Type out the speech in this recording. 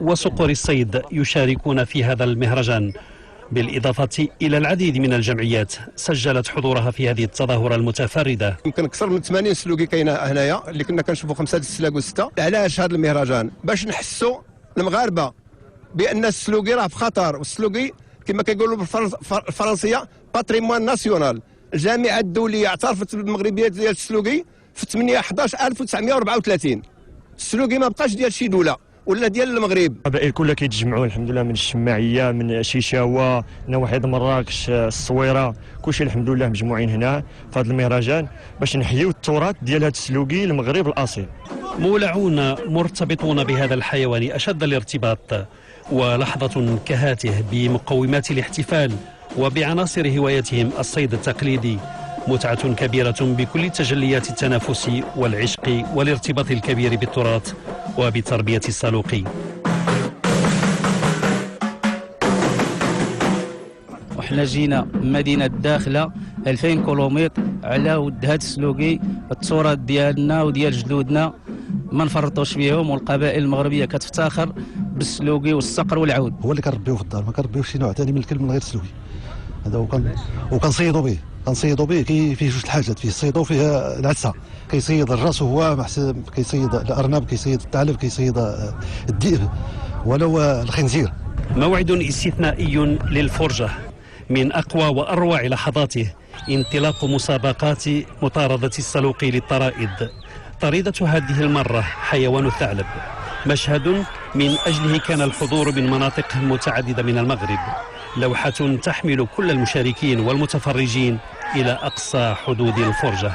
وصقور الصيد يشاركون في هذا المهرجان، بالإضافة إلى العديد من الجمعيات سجلت حضورها في هذه التظاهرة المتفردة. يمكن أكثر من 80 سلوكي كاينة هنايا، اللي كنا كنشوفوا 5 السلاك و6. علاش هذا المهرجان؟ باش نحسوا المغاربة بأن السلوكي راه في خطر، والسلوكي كما كيقولوا بالفرنسية patrimoine national. الجامعة الدولية اعترفت بالمغربية ديال السلوكي في 8/11/1934. السلوكي ما بقاش ديال شي دولة ولا ديال المغرب. القبائل كلها كيتجمعوا الحمد لله، من الشماعيه، من شيشاوه، نواحي مراكش، الصويره، كلشي الحمد لله مجموعين هنا في هذا المهرجان باش نحيوا التراث ديال هذا السلوكي المغرب الاصيل. مولعون مرتبطون بهذا الحيوان اشد الارتباط، ولحظة كهاته بمقومات الاحتفال وبعناصر هوايتهم الصيد التقليدي متعة كبيرة بكل تجليات التنافس والعشق والارتباط الكبير بالتراث وبتربية السلوقي. وحنا جينا مدينة الداخلة 2000 كيلومتر على ود هذا السلوقي، التراث ديالنا وديال جدودنا ما نفرطوش فيهم، والقبائل المغربية كتفتخر بالسلوقي والصقر والعود. هو اللي كنربيوه في الدار، ما كنربيوش شي نوع ثاني من الكلب من غير السلوقي هذا. وكنصيدوا به، كنصيدوا به فيه جوج الحاجات، فيه الصيد وفيه العدسة. كيصيد الراس وهو كيصيد الارنب، كيصيد الثعلب، كيصيد الذئب ولو الخنزير. موعد استثنائي للفرجه، من اقوى واروع لحظاته انطلاق مسابقات مطاردة السلوقي للطرائد. طريدة هذه المرة حيوان الثعلب، مشهد من أجله كان الحضور من مناطق متعددة من المغرب، لوحة تحمل كل المشاركين والمتفرجين إلى أقصى حدود الفرجة.